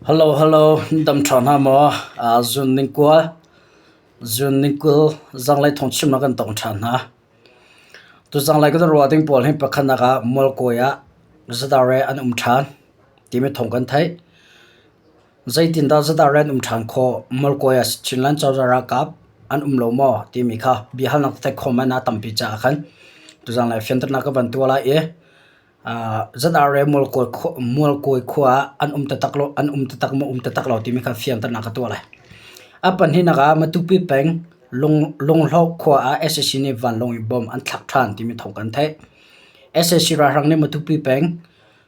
Hello hello, dam ṭha hna maw? Zun ning kua, zun ning 20 zanglei thawngchimnak kan tong ṭhan hna. Tu zanglei kan ruah ding pawl hi pakhatnak ah Mualkawi ah zadare an um ṭhan timi thawng kan theih. Zeitindah zadare an um ṭhan khawh? Mualkawi ah Chinland cozah ralkap an um lo maw timi kha biahalnak tete comment ah tampi caah khan tuzanglei fianternak ka van tuah lai i ZRA Mualkawi khua ah an um taktak lo an um taktak maw um taktak lo timi kha fianternak ka tuah lai. A pahnihnak ah Matupi peng Lunghlo khua ah sac nih vanlawng in bomb an thlak ṭhan timi thawng kan theih. Sac ralhrang nih Matupi peng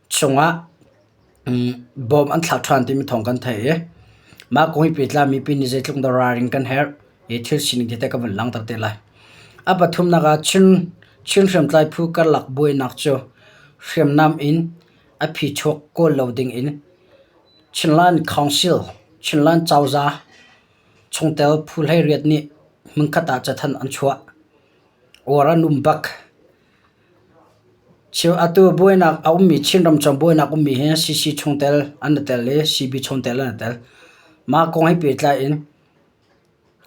chungah Bawm an thlak ṭhan timi thawng kan theih i mah kong hi pehtlai mipi nih zeitluk dah ralring kan herh i thil sining tete ka vun langhter te lai. A pathumnak ah Chin, Chin hriamtlai phu karlak buainak cu hriamnam in a phichuak kawl lo ding in Chinland Council, Chinland cozah chungtel phu 18 nih hmunkhat ah cathanh an chuah. Uar an um bak. Atu buainak a ummi Chinram chung buainak ummi hi CC chungtel an i tel i CB chungtel an i tel. Mah kong he pehtlai in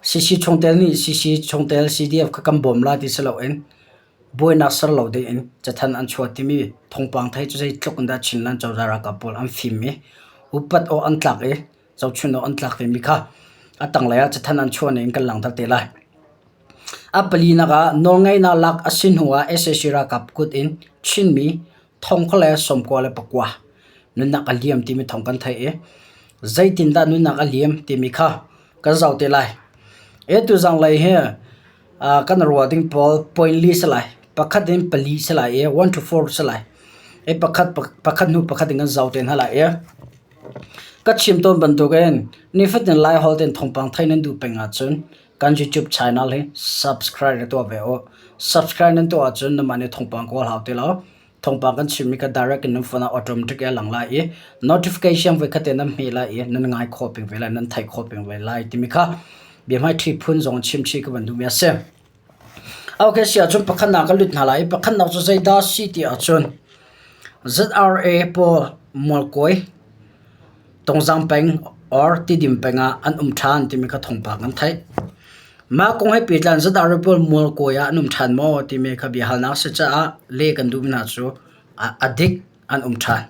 CC chungtel nih CC chungtel CDF kha kan bawm lai ti si loin buainak ser lo dingin cathanh an chuah timi thawngpang theih cu zeitluk in dah Chinland cozah ralkap pawl an fim i upat awk an tlak i zohchunh awk an tlak timi kha a tanglei ah cathanh an chuah ning kan langhter te lai. A palinak ah nawlngeihnak lak a si hnu ah sac ralkap kut in Chinmi 1099 nunnak a liam timi thawng kan theih i zeitindah nunnak a liam timi kha kan zoh te lai. E tuzanglei hi kan ruah ding pawl point li si lai. Pakhat in pali si lai i 1 to 4 si lai. E pakhat pakhat hnu pakhat in kan zoh te hna lai i Ka chim tawn bantukin nifatin Laiholh tein thawngpang theih nan duh peng ahcun kan YouTube channel hi subscribe na tuah ve u. Subscribe nan tuah ahcun nanmah nih thawngpang kawl hau ti lo. Thawngpang kan chimmi kha direct in nan phone ah automatic in a lang lai i notification voikhat te nan hmeh lai i nan ngai khawh peng ve lai, nan theih khawh peng ve lai timi kha biahmaiṭhi phun zong chim chih ka van duhmi a si. Ok si ahcun pakhatnak ka lut hna lai i pakhatnak cu zeidah si ti ahcun ZRA pawl Mualkawi, Tongzang peng or Tidim peng ah an um ṭhan timi kha thawngpang kan theih. Mah kong he pehtlai in ZRA pawl Mualkawi ah an um ṭhan maw timi kha biahalnak a si caah leh kan duhmi hna cu a dik an um ṭhan.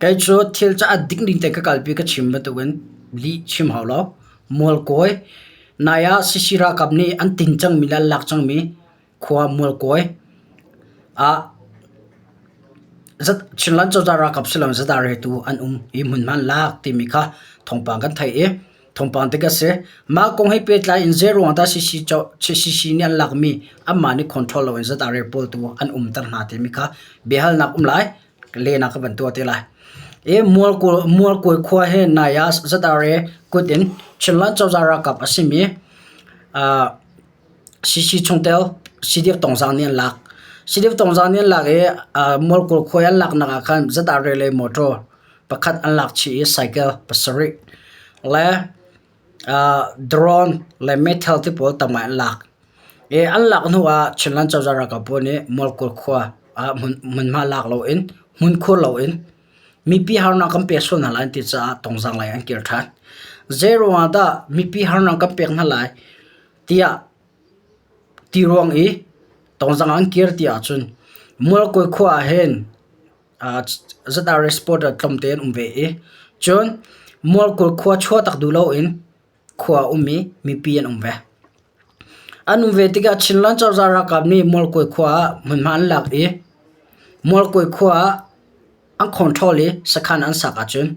Kei cu thil cu a dik ning tein ka kalpi ka chim bantukin lih chim hau lo. Mualkawi nai ah CC ralkap nih an ting cangmi le an lak cangmi khua Mualkawi ah Chinland cozah ralkap si loin ZRA tu an um i hmunhma an lak timi kha thawngpang kan theih i thawngpang tik a si. Mah kong he pehtlai in zeiruang dah CCC nih an lakmi anmah nih control loin ZRA pawl tu an umter hna timi kha biahalnak um lai. Lehnak ka van tuah te lai. I Mualkawi khua hi nai ah ZRA kut in Chinland cozah ralkap a simi CC chungtel CDF Tongzang nih an lak. CDF Tongzang nih an lak i Mualkawi khua an laknak ah khan ZRA le motor pakhat an lak chih i cycle pasarih le drone le meithal ti pawl tam ngai an lak. I an lak hnu ah Chinland cozah ralkap pawl nih Mualkawi khua ah hmunhma lak loin hmunkhur loin mipi harnak kan pek sual hna lai an ti caah Tongzang lei an kir ṭhan. Zeiruangah dah mipi harnak kan pek hna lai tiah ti ruang i Tongzang an kir ti ahcun Mualkawi khua ah hin ZRA supporter tlawmte an um ve i cun Mualkawi khua chuah tak duh loin khua a um i mipi an um ve. An um ve tikah Chinland cozah ralkap nih Mualkawi khua ah hmunhma an lak i Mualkawi khua ah an control i sakhan an sak ahcun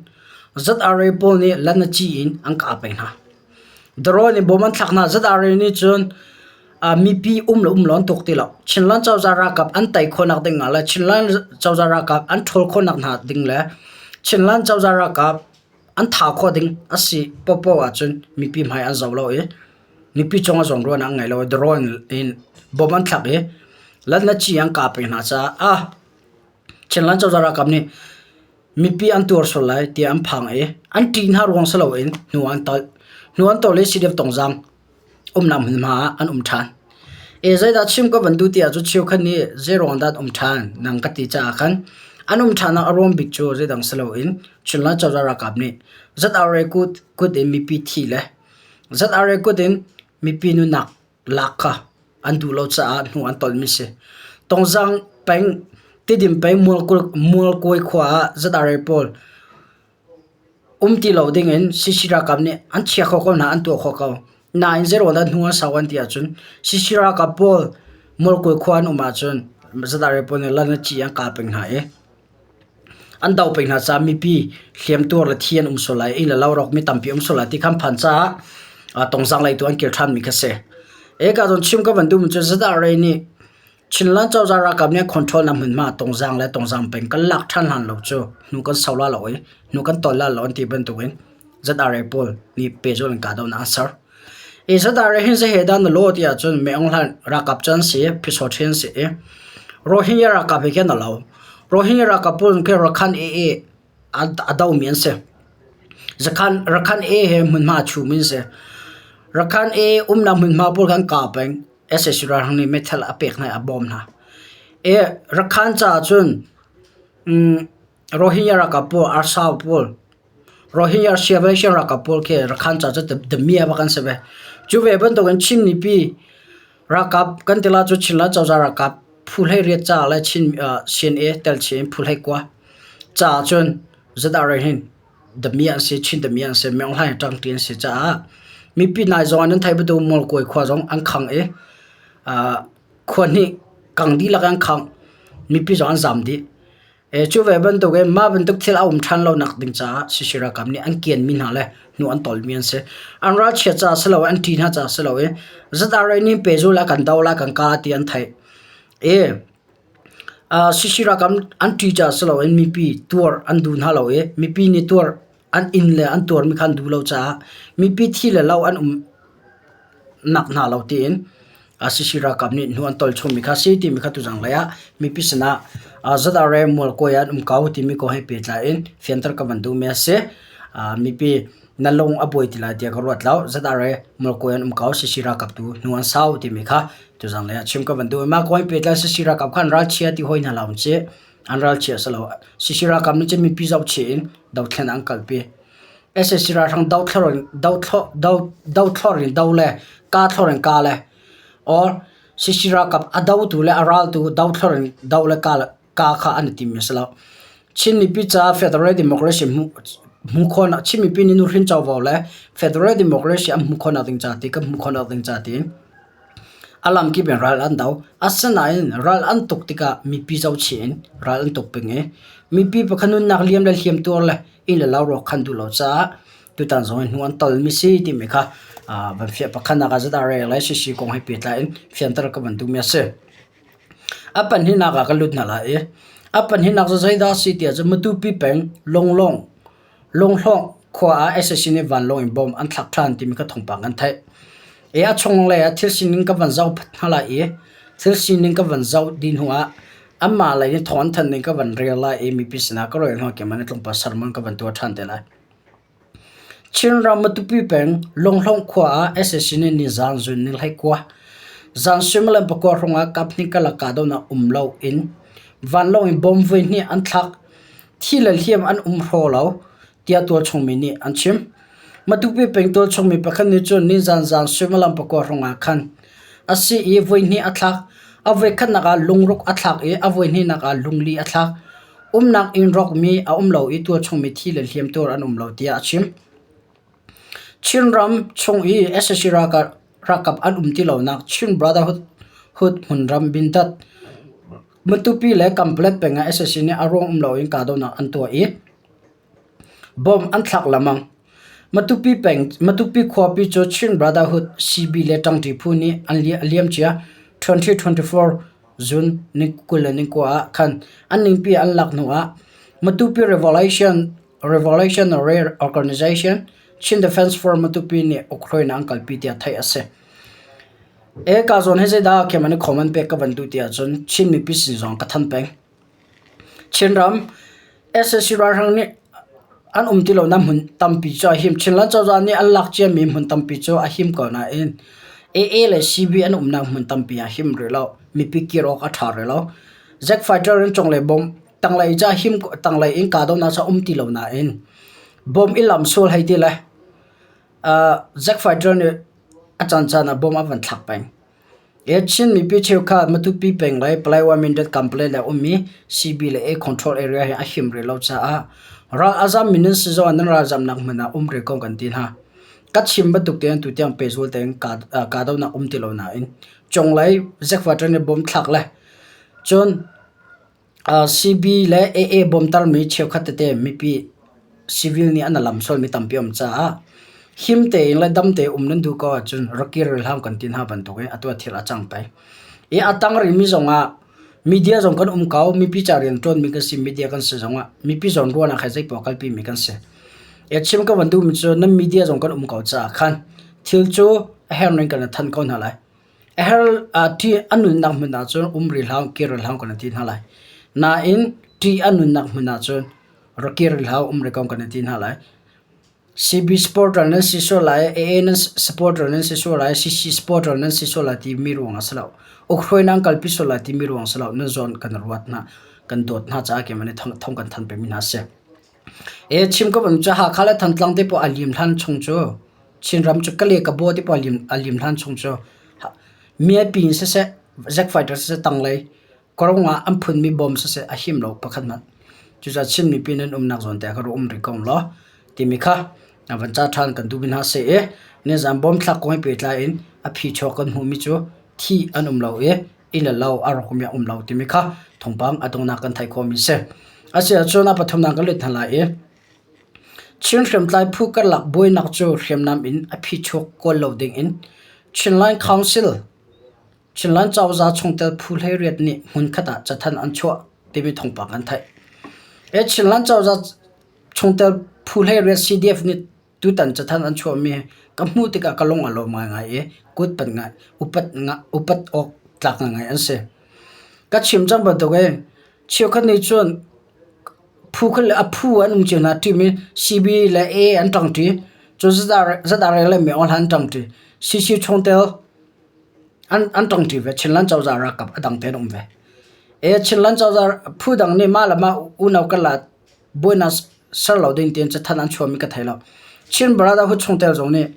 ZRA pawl nih lanaci in an kah peng hna. Drone in bom an thlak hna. ZRA nih cun mipi um le um lo an tuk ti lo. Chinland cozah ralkap an tei khawhnak ding ah le Chinland cozah ralkap an ṭhawl khawhnak hna ding le Chinland cozah ralkap an thah khawh ding a si paohpaoh ahcun mipi hmai an zoh lo i mipi cung ah zawnruahnak an ngei lo i drone in bom an thlak i lanaci an kah peng hna caah ah Chinland cozah ralkap nih mipi an tuar sual lai tiah an phang i an ṭih hna ruang si loin hnu an tolh. Hnu an tolh i CDF Tongzang umnak hmunhma ah an um ṭhan. E zeidah chim ka van duh ti ahcun cheukhat nih zeiruang dah an um ṭhan nang ka ti caah khan. An um ṭhannak a ruang bik cu zeidang si loin Chinland cozah ralkap nih ZRA kut in mipi thi le ZRA kut in mipi nunnak lak kha an duh lo caah hnu an tolhmi si. Tongzang peng, Tidim peng Mualkawi khua ah ZRA pawl um ti lo dingin CC ralkap nih an chia kho ko hna, an tuah kho ko. Nain zeiruang dah hnu an sau an ti ahcun CC ralkap pawl Mualkawi khua an um ahcun ZRA pawl nih lan le ci an kah peng hna i an doh peng hna caah mipi hliamtuar le thi an um sual lai, inn le lo rawkmi tampi um sual lai ti kha an phan caah Tongzang lei tu an kir ṭhanmi kha si. Eka cun chim ka van duhmi cu ZRA nih Chinland cozah ralkap nih control nak hmunhma Tongzang le Tongzang peng kan lak ṭhan hlan lo cu hnu kan sau la lo i hnu kan tawl la lo an ti bantukin ZRA pawl nih pehzulh in kahdohnak an ser. I ZRA hin zei he dah na lawh ti ahcun Mei Aung Hlaing ralkap cu an si i Phisawṭhi an si i Rohingya ralkap he khin a lo. Rohingya ralkap pawl khi Rakhine AA a domi an si. Rakhine AA he hmunhma a chumi an si. Rakhine AA umnak hmunhma pawl kha an kah peng. Sac ralhrang nih meithal a pek hna i a bawm hna. I Rakhine caah cun Rohingya ralkap pawl, Arsa pawl, Rohingya Salvation ralkap pawl khi Rakhine caah cun damiah bak an si ve. Cu ve bantukin Chin mipi ralkap kan ti lai cu Chinland cozah ralkap phu 18 caah le Chin CNA telchih in phu 19 caah cun ZRA hin damiah an si, Chin damiah an si, Myo Hlaing ṭangṭi an si caah mipi nai zong ah nan theih bantuk Mualkawi khua zong an khang i khua hnih kang dihlak an khangh. Mipi zong an zaam dih. Cu ve bantukin mah bantuk thil a um ṭhan lonak ding caah CC ralkap nih an kianmi hna le hnu an tawlmi an si. An ralchiat caah si lo i an ṭih hna caah si lo i ZRA nih pehzulh ah kan do lai kan kah ti an theih. I CC ralkap an ṭih caah si loin mipi tuar an duh hna lo i mipi nih tuar an inn le an tuarmi kha an duh lo caah mipi thi le lo an um nak hna lo tiin CC ralkap nih hnu an tol chungmi kha si timi kha tuzang lei ah mipi sinah ZRA Mualkawi ah an um ko timi kong he pehtlai in fianter ka van duhmi a si. Mipi na lung a buai ti lai tiah ka ruat lo. ZRA Mualkawi an um ko CC ralkap tu hnu an sau timi kha tuzang lei ah chim ka van duh. Mah kong he pehtlai CC ralkap kha an ralchia ti hoi hna lo ci. An ralchia si lo. CC ralkap nih cun mipi zohchih in dothlen an kalpi. SAC ralhrang dothlor in do le kathlor in ka le or CC ralkap a dotu le a raltu dothlor in do le ka kha an i timmi a si lo. Chin mipi caah federal democracy hmuh khawhnak Chin mipi nih nuhrin covo le federal democracy an hmuh khawhnak ding ca ti kan hmuh khawhnak ding ca tiin a lamkip in ral an do. Asinain ral an tuk tikah mipi zohchih in ral an tuk peng i mipi pakhat nunnak liam le hliam tuar le inn le lo rawk khan duh lo caah tutan zong hi hnu an tolmi si timi kha van fiah pakhatnak ah ZRA le CC kong he pehtlai in fianter ka van duhmi a si. A pahnihnak ah ka lut hna lai i a pahnihnak cu zeidah a si tiah cun Matupi peng Lunglawng Lunghlawng khua ah sac nih vanlawng in bomb an thlak ṭhan timi kha thawngpang kan theih. I a chunglei ah thil sining ka van zoh hna lai i thil sining ka van zoh dih hnu ah anmah lei nih thawng an thanh ning ka van rel lai i mipi sinah ka rel hnu ah keimah nih tlawmpal sermon ka van tuah ṭhan te lai. Chinram Matupi peng Lunghlawng khua ah sac nih nizaan zun ni 19 zan suimilam pakua hrawng ah kaphnih karlak kahdohnak um loin vanlawng in bomb voihnih an thlak. Thi le hliam an um hraw lo tiah tualchung mi nih an chim. Matupi peng tualchung mi pakhat nih cun nizaan zan suimilam pakua hrawng ah khan a si i voihnih a thlak. A voikhatnak ah lungruk a thlak i a voihnihnak ah lungli a thlak. Umnak inn rawkmi a um lo i tualchungmi thi le hliamtuar an um lo tiah a chim. Chinram chung i sac ralkap an um ti lonak Chin Brotherhood hmunram Bindat, Matupi le Kanpalet peng ah sac nih a ruang um loin kahdohnak an tuah i bomb an thlak lengmang. Matupi peng Matupi khuapi cu Chin Brotherhood CB le ṭangṭi phu nih an liamcia 2024 Zun ni 29 ah khan an ningpi an lak hnu ah Matupi Revolution Revolutionary Organization Chin Defense Force Matupi nih ukhruainak an kalpi tiah theih a si. E ka zawn hi zeidah khem an i khawm an pek ka van duh ti ahcun Chin mipi sin zong ka than peng. Chinram sac ralhrang nih an um ti lonak hmun tampi cu a him. Chinland cozah nih an lak ciami hmun tampi cu a him ko nain AA le CB an umnak hmun tampi a him rih lo. Mipi kir awk a ṭha rih lo. Jet fighter in cunglei bomb. Tanglei ca him tanglei in kahdohnak cu a um ti lo nain bom i lam sual hei ti le Zack Fighter nih a caancaan ah bom a van thlak peng. Chin mipi cheukhat Matupi peng le Paletwa Mindat Kampale le ummi CB le A control area hi a him rih lo caah ral a zammi nan si zong ah nan ralzamnak hmun ah um rih ko kan ti hna. Ka chim bantuk tein tutiang pehzul tein kahdohnak um ti lo nain cunglei Zack Fighter nih bom thlak le cun CB le AA bawmtermi cheukhat tete mipi civil nih an lam sualmi tampi a um caah him tein le dam tein um nan duh ko ahcun rak kir rih hlah kan ti hna bantukin atu ah thil a cang peng. I a tang rihmi zongah media zong kan um ko, mipi ca rianṭuanmi kan si, media kan si zongah mipi zawnruahnak he zeipoah kalpimi kan si. I chim ka van duhmi cu nan media zong kan um ko caah khan thil cu a herning kan i thanh ko hna lai. A her ṭih a nunnak hmun ahcun um rih hlah, kir rih hlah kan in ti hna lai. Nain ṭih a nunnak hmun ahcun rak kir rih hlah, um rih ko kan in ti hna lai. CB supporter nan si sual lai, AA nan supporter nan si sual lai, CC supporter nan si sual lai timi ruang ah si lo. Ukhruai nan kalpi sual lai timi ruang si lo. Nan zawn kan ruat hna, kan dawt hna caah keimah nih thong kan than pengmi hna a si. E chim ka van cu Hakha le Thantlang te pawl a lim hlan chung cu Chinram cu Kale Kabaw te pawl a lim hlan chung cu miapi in siseh Zack fighter siseh tanglei Korong ah an phunmi bom siseh a him lo pakhat hmanh. Cucaah Chin mipi nan umnak zawn te ah kha um rih ko law timi kha van ca ṭhan kan duh mi hna si i nizan bom thlak kong he pehtlai in a phichuak kan hmuhmi cu thi an um lo i inn le lo a rawkmi a um lo timi kha thawngpang a donghnak kan theih khawhmi a si. Asiahcun a pathumnak kan lut hna lai i Chin hriamtlai phu karlak buainak cu hriamnam in a phichuak kawl lo dingin Chinland Council Chinland cozah chungtel phu 18 nih hmunkhat ah cathanh an chuah timi thawngpang kan theih. Hi Chinland cozah chungtel phu 18 CDF nih Tutan cathanh an chuahmi ka hmuh tikah ka lung a lawm ngaingai i kut pat ngai, upat, upat awk tlak ngaingai an si. Ka chim cang bantukin cheukhat nih cun phu khat le a phu an um cio hna ṭim i CB le A an ṭangṭi. Cun ZRA le Myo an ṭangṭi. CC chungtel an, an ṭangṭi ve. Chinland cozah ralkap a dang tein um ve. E Chinland cozah phu dang nih mah le mah unau karlak buainak ser lo ding tiin cathanh an chuahmi ka thei lo. Chin Brotherhood chungtel zong nih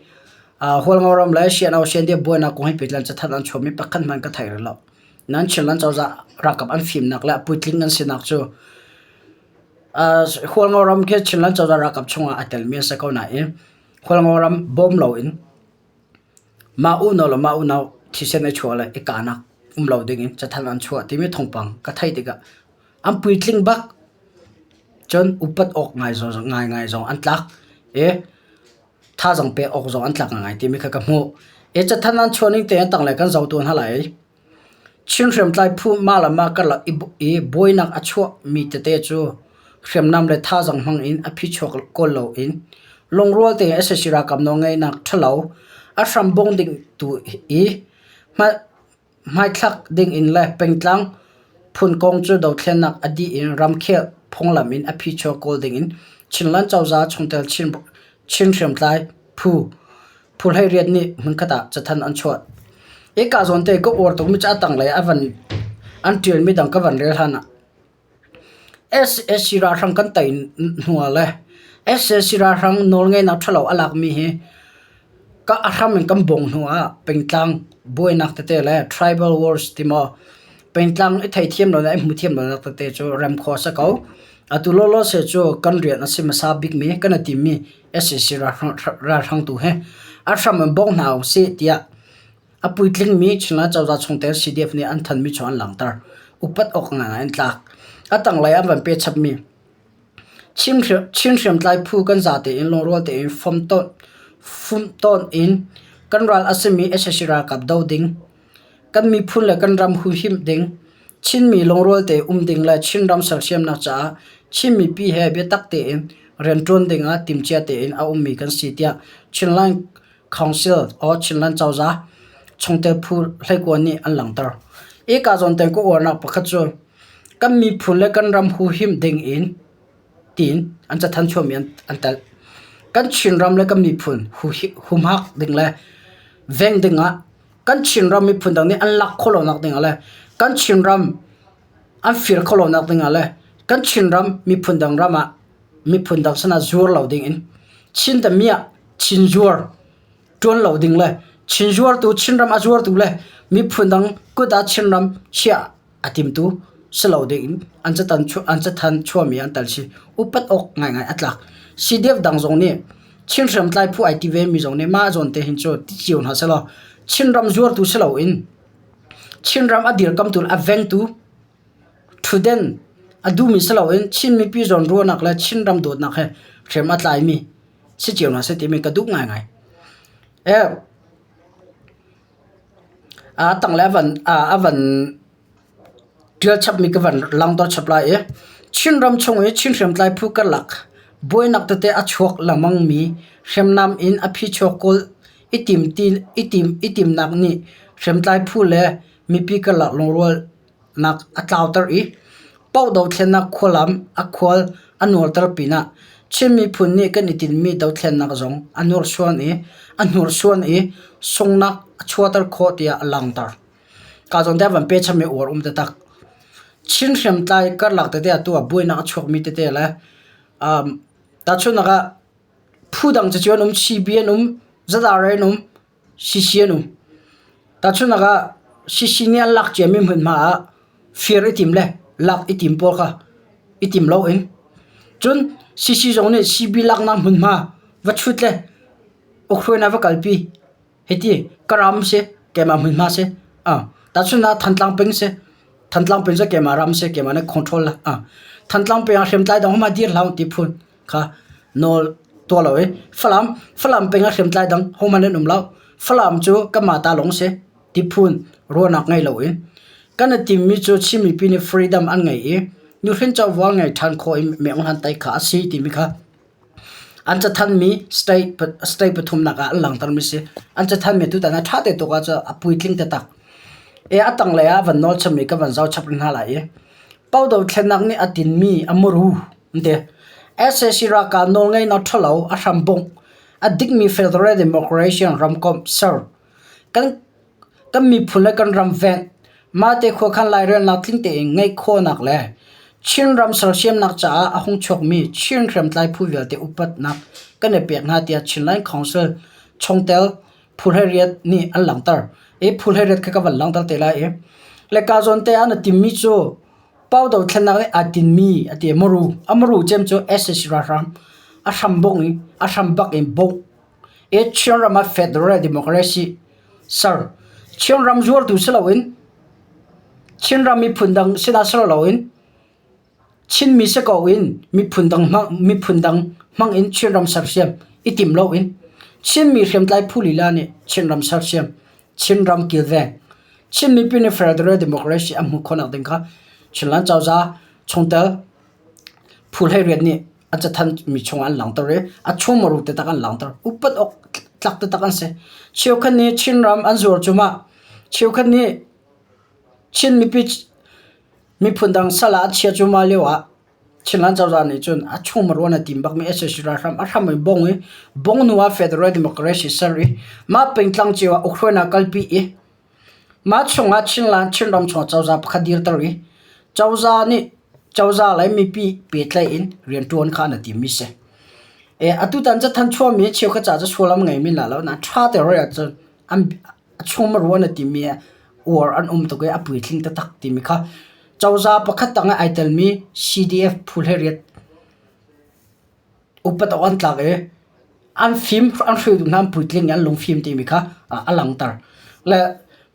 Hualngo ram le Siano Siandia buainak kong hi pehtlai cathanh an chuahmi pakhat hmanh ka thei rih lo. Nan Chinland cozah ralkap an fimnak le puitling an sinak cu Hualngo ram khi Chinland cozah ralkap chungah a telmi a si ko nain Hualngo ram bawm loin mah unau le mah unau thisen i chuah le i kahnak um lo dingin cathanh an chuah timi thawngpang ka theih tikah An puitling bak. Cun upat awk ngai ngaingai zong an tlak i thazaang pek awk zong an tlak ngaingai timi kha ka hmuh. I cathanh an chuah ning tein tanglei kan zoh tuah hna lai. Chin hriamtlai phu mah le mah karlak i buainak a chuahmi tete cu hriamnam le thazaang hmang in a phichuak kawl loin lungrual tein sac ralkap nawlngeihnak ṭhalo a hram bongh ding tu i Hmaithlak dingin le pengtlang phun kong cu dothlennak a dih in ramkhel phunglam in a phichuak kawl dingin Chinland cozah chungtel Chin hriamtlai phu phu 18 nih hmunkhat ah cathanh an chuah. Hika zawn te ka uar tukmi cu a tanglei a van an ṭialmi dang ka van rel hlan ah Sac ralhrang kan tei hnu ah le sac ralhrang nawlngeihnak ṭhalo a lakmi hi ka a hram in kan bawng hnu ah pengtlang buainak tete le tribal wars ti maw pengtlang i theithiam lonak i hmuthiam lonak tete cu rem khawh a si ko. Atu lawlaw se cu kan rian a si hmasa bikmi kan i timmi sac ralhrang tu hi a hram in bawng hna usih tiah A puitlingmi Chinland cozah chungtel CDF nih an thanmi cu an langhter. Upat awk ngaingai an tlak. A tanglei an van pe chapmi Chin hriamtlai phu kan zate in lungrual tein fumtawn in kan ral a simi sac ralkap do ding, kan miphun le kan ram huhhimh ding, Chinmi lungrual te um ding le Chinram sersiamnak caah Chin mipi he biatak tein rianṭuan ding ah timhcia tein a ummi kan si tiah Chinland Council or Chinland cozah chungtel phu 19 nih an langhter. Hika zawn te ka uarnak pakhat cu kan miphun le kan ram huhhimh ding in tiin an cathanh chuahmi an telh. Kan Chinram le kan miphun humhak ding le veng ding ah kan Chinram miphun dang nih an lak khawh lonak ding ah le kan Chinram an fir khawh lonak ding ah le. Kan Chinram miphun dang ram ah miphun dang sinah zuar lo ding in Chin damiah Chin zuar ṭuan lo ding le Chin zuartu Chinram a zuartu le miphun dang kut ah Chinram chiah a timtu si lo ding in an catan an cathanh chuahmi an tel si. Upat awk ngaingai a tlak. CDF dang zong nih Chin hriamtlai phu ai ti vemi zong nih mah zawn te hin cu ti cio hna sehlaw Chinram zuartu si loin Chinram a dirkamtu le a vengtu ṭhutden a duhmi si loin Chin mipi zawnruahnak le Chinram dawtnak he hriam a tlaimi si cio hna seh timi ka duh ngaingai. A tanglei a van a van ṭial chapmi ka van langhter chap lai i Chinram chung i Chin hriamtlai phu karlak buainak tete a chuak lengmangmi hriamnam in a phichuak kawl i tim ti i tim i timnak nih hriamtlai phu le mipi karlak lungrualnak a tlauter i Paoh dothlennak khualam a khual a nuarter pinah Chin miphun nih kan i tinhmi dothlennak zong a nursuan i a hnursuan i sunghnak a chuahter khawh tiah a langhter. Ka zawn te van pe chami uar um taktak. Chin hriamtlai karlak tete ah tu ah buainak a chuakmi tete le um, tahchunhnak ah phu dang cucu an um, CB an um, ZRA an um, Sisi an um. Tahchunhnak ah sisi nih an lak ciami hmunhma ah fir i tim le lak i tim pawl kha i tim loin cun sisi zong nih CB laknak hmunhma va chut le ukhruainak va kalpi hiti ka ram si keimah hmunhma si. Tahchunhnak ah Thantlang peng si. Thantlang peng cu keimah ram si keimah nih control la. Thantlang peng ah hriamtlai dang hma dir hlah u ti phun. kha nawl tuah lo i Falam Falam peng ah hriamtlai dang hohmanh an um lo. Falam cu kanmah ta lawng si ti phun ruahnak ngei loin kan i timmi cu Chin mipi nih freedom an ngei i nuhrin covo an ngei ṭhan khawh i meh-hlan tai kha a si timi kha an cathanhmi state state pathumnak ah an langhtermi si. An cathanhmi tutan ah ṭha te tuk ahcun a puitling taktak. E a tanglei ah van nawl chapmi ka van zoh chap rih hna lai i Pau dothlennak nih a tinmi a muru an ti. Sac ralkap nawlngeihnak ṭhalo a hrambongh a dikmi federal democracy ramkomh ser. Kan, kan miphun le kan ram vengh, mahte khuakhan lairelnak tling tein ngeih khawhnak le Chinram sersiamnak caah a hung chuakmi Chin hriamtlai phu vialte upatnak kan i pek hna tiah Chinland Council chungtel phu hleiriat nih an langhter. I phu hleiriat kha ka van langhter te lai i le ka zawn te ah na timmi cu Pau dothlennak nih aa tinmi a ti. Maru a maru cem cu sac ralhrang a hram bong i a hram bak in bongh. I Chinram ah federal democracy ser. Chinram zuartu si loin Chinram miphun dang sinah ser loin Chinmi si ko in miphun dang hmang miphun dang hmang in Chinram sersiam i tim loin Chinmi hriamtlai phu lila nih Chinram sersiam Chinram kilveng Chin mipi nih federal democracy an hmuh khawhnak ding kha Chinland cozah chungtel phu hleiriat nih a cathanh mi chungah an langhter i a chungmaru taktak an langhter. Upat awk tlak taktak an si. Cheukhat nih Chinram an zuar cumah cheukhat nih Chin mipi miphun dang sal ah a chia cumah lio ah Chinland cozah nih cun a chungmaru an i tim bakmi sac ralhrang a hram in bong i bong hnu ah federal democracy ser i mah pengtlang cio ah ukhruainak kalpi i mah chungah Chinland Chinram chungah cozah pakhat dirter i cozah nih cozah le mipi pehtlaih in rianṭuan kha an i timmi si. E, atutan cathanh chuahmi cheukhat caah cu sullam ngeimi la lo nain ṭha te rel ahcun an a chungmaru an i timmi uar an um tuk i a puitling taktak timi kha cozah pakhat tang i ai telmi CDF phu hleiriat upat awk an tlak i an fim an hruaitu hna an puitling i an lungfim timi kha a langhter. Le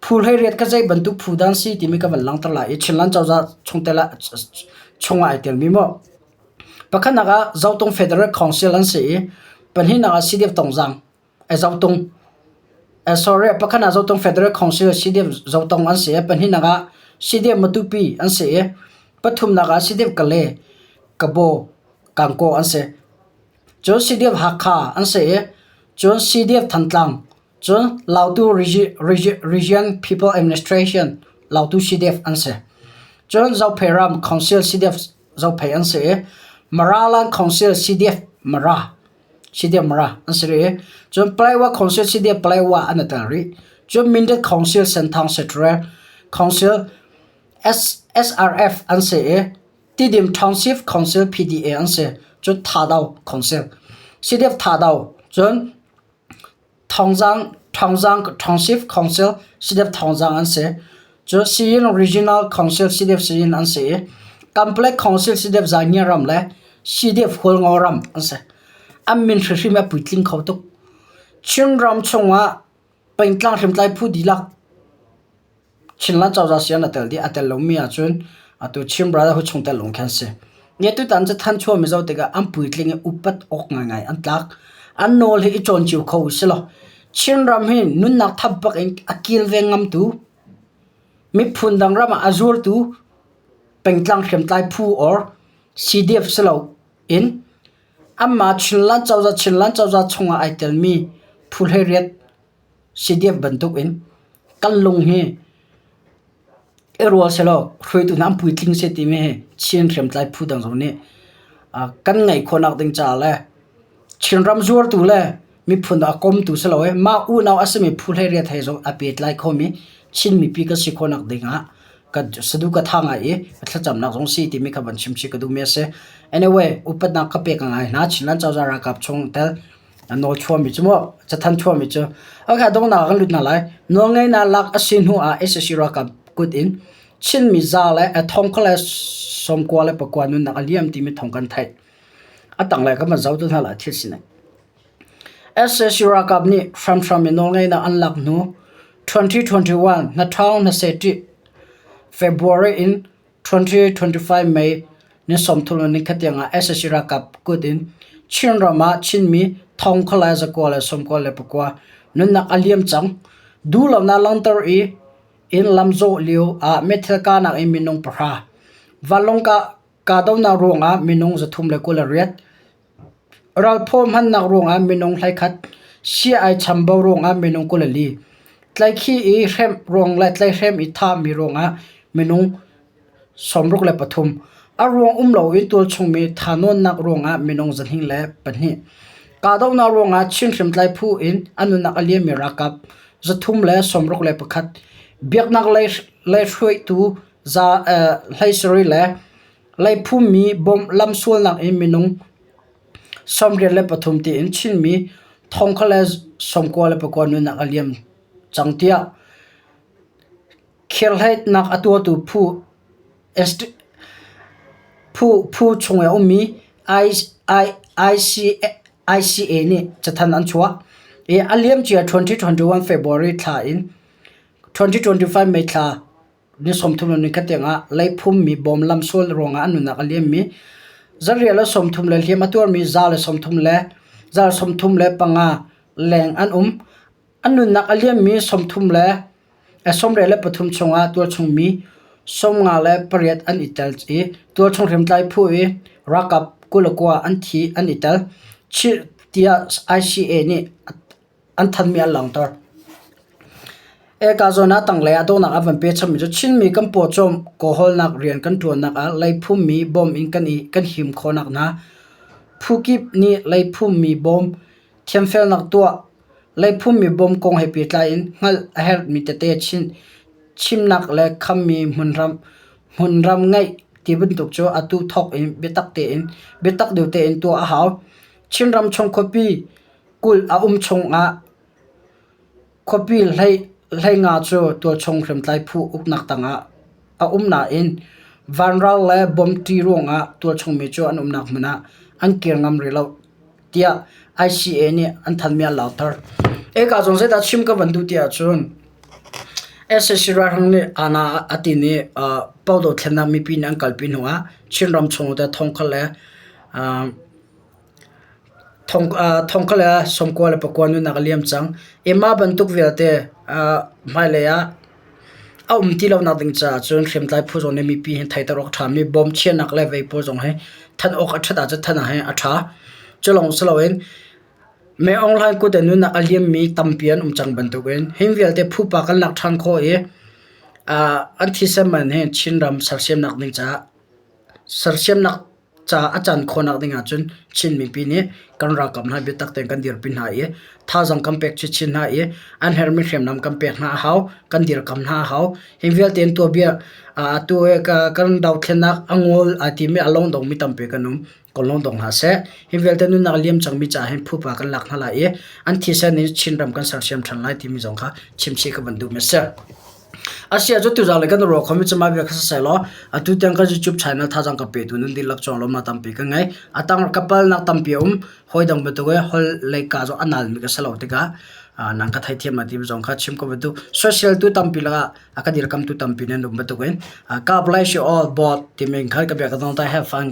phu hleiriat kha zei bantuk phu dah an si timi ka van langhter lai i Chinland cozah chungtel ah chungah ai telmi maw pakhatnak ah Zotung Federal Council an si i pahnihnak ah CDF Tongzang Zotung sorry pakhat ah Zotung Federal Council CDF Zotung an si i pahnihnak ah CDF Matupi an si i pathumnak ah CDF Kale Kabaw Kangkaw an si. Cun CDF Hakha an si i cun CDF Thantlang cun Lautu Region People Administration Lautu CDF an si. Cun Zophei ram Council CDF Zophei an si i Maraland Council CDF Mara CDF Mara an si rih i cun Paletwa Council CDF Paletwa an i tel rih. Cun Mindat Council Senthang Central Council SRF an si i. Tidim Township Council PDA an si. Cun Thado Council. CDF Thado. Cun Thongzang Thongzang Township Council CDF Thongzang an si. Cun Siyin Regional Council CDF Siyin an si i Complex Council CDF Zaingia ram le CDF Hualngo ram an si. An min hrihrim a puitling kho tuk. Chinram chungah pengtlang hriamtlai phu dihlak Chinland cozah sian a tel dih. A tel lomi ahcun atu Chin Brotherhood chungtel lawng khi an si. Nge tutan cu thanchuah mizo tikah an puitling i upat awk ngaingai an tlak. An nawl hi i cawn cio kho u si law Chinram hi nunnak thap bak in a kilveng ngamtu, miphun dang ram ah a zuartu pengtlang hriamtlai phu or CDF si lo in anmah Chinland cozah Chinland cozah chungah ai telmi phu hleiriat CDF bantuk in kan lung hi i rual sehlaw hruaitu hna an puitling seh timi hi Chin hriamtlai phu dang zong nih kan ngeih khawhnak ding caah le Chinram zuartu le miphun a komtu si lo i mah unau a simi phu hleiriat he zong a pehtlai khomi Chin mipi kan si khawhnak ding ah ka sadu ka tha ngai i ka thlacamnak zong si timi kha van chim chih ka duhmi a si. Anyway, upatnak ka pek ngai hna Chinland cozah ralkap chung tel A nawl chuahmi cu maw cathanh chuahmi cu okay donghnak ah kan lut hna lai. Nawlngeihnak lak a si hnu ah sac ralkap kut in Chinmi za le thong kha le 99 nunnak a liam timi thawng kan theih. A tanglei kan van zoh tu hna lai thil sining. Sac ralkap nih hramhram in nawlngeihnak an lak hnu 2021 hnaṭhawng hnaseh February in 2025 May ni 30 le nikhat tiang ah sac ralkap kut in Chinram ah Chinmi thong khalai 999 nunnak a liam cang. Duhlonak langhter i inn lamzawh lio ah meithal kahnak in minung pahra, vanlawng kahdohnak ruangah minung 328, Ralphaw hmannak ruangah minung 11, sia-ai chambau ruangah minung 24, tlaihkhih i hremh ruang le tlaihhrem i thahmi ruangah minung 63, a ruang um loin tualchungmi thahnawnnak ruangah minung 202, kahdohnak ruangah Chin hriamtlai phu in a nunnak a liammi ralkap 361, biaknak lei hruaitu 17 le Leiphummi bawmh lamsualnak in minung 83 tiin Chinmi 1099 nunnak a liam cang tiah kherhletnak a tuahtu phu chung i a ummi ICA nih cathanh an chuah i a liamcia 2021 February thla in 2025 May thla Ni 30 le nikhat tiangah leiphummi bawm lamsual ruangah an nunnak a liammi zariah le 30 le hliam a tuarmi za le 30 le za 35 leng an um. An nunnak a liammi 30 le 23 chungah tualchungmi 58 an i tel i tualchung hriamtlai phu i ralkap 29 an thi an i tel tiah ICA nih an thanmi an langhter. Eka zawn ah tanglei ah dawhnak a van pe chapmi cu Chinmi kan pawcawm kawhawlnak rian kan ṭuannak ah leiphummi bawm in kan i kan him khawhnak hna phu kip nih leiphummi bawm thiamfelnak tuah leiphummi bawm kong he pehtlai in hngalh a herhmi tete chin chimnak le khammi hmunram hmunram ngeih ti bantuk cu atu thawk in biatak tein biatak deuh tein tuah a hau. Chinram chung khuapi kulh a um chungah khuapi hleinga cu tualchung hriamtlai phu uknak tangah a um nain vanral le bomṭi ruangah tualchung mi cu an umnak hmun ah an kir ngam rih lo tiah ICA nih an thanhmi an langhter. Eka zong zeidah chim ka van duh ti ahcun sac ralhrang nih aana a tin i Paulo thlennak mipi nih an kalpi hnu ah Chinram chung te thongkhal le Thongkha le 99 nunnak a liam cang. I mah bantuk vialte hmailei ah a um ti lonak ding caah cun hriamtlai phu zong nih mipi hi theiter awk a ṭhami bawm chiahnak le vei pawl zong hi thanh awk a ṭhat ahcun thanh ah hin a ṭha. Cu lawng si loin Mei Aung Hlaing kut in nunnak a liammi tampi an um cang bantukin hi vialte phupa kan lak ṭhan khawh i an thisen man hi Chinram sersiamnak ding caah sersiamnak. Ca a can khawhnak ding ahcun Chin mipi nih kan ralkap hna biatak tein kan dirpi hna i thazaang kan pek chinchin hna i an herhmi hriamnam kan pek hna a hau, kan dirkam hna a hau. Hi vialte in tuahbia atu kan dothlennak a ngol aa timi a lawngdongmi tampi kan um. Kan lawngdong hna seh. Hi vialte nunnak liam cangmi caah hin phupa kan lak hna lai i an thisen in Chinram kan sersiam ṭhan lai timi zong kha chimchih ka van duhmi a si. Asia cu tuzaan le kan ruah khomi cu mah bia kha siseh law atu tiang kan YouTube channel thazaang ka petu nan dihlak cung lawmnak tampi ka ngei. A tang ka palnak tampi a um. Hawi dang bantuk i holh lei ka zong a nalmi ka si lo tikah nang ka theithiam ma ti zong kha chim ko bantuk social tu tampi lakah a ka dirkamtu tampi nan um bantuk in God bless you all both timi khan ka bia ka dong ta have fun guys.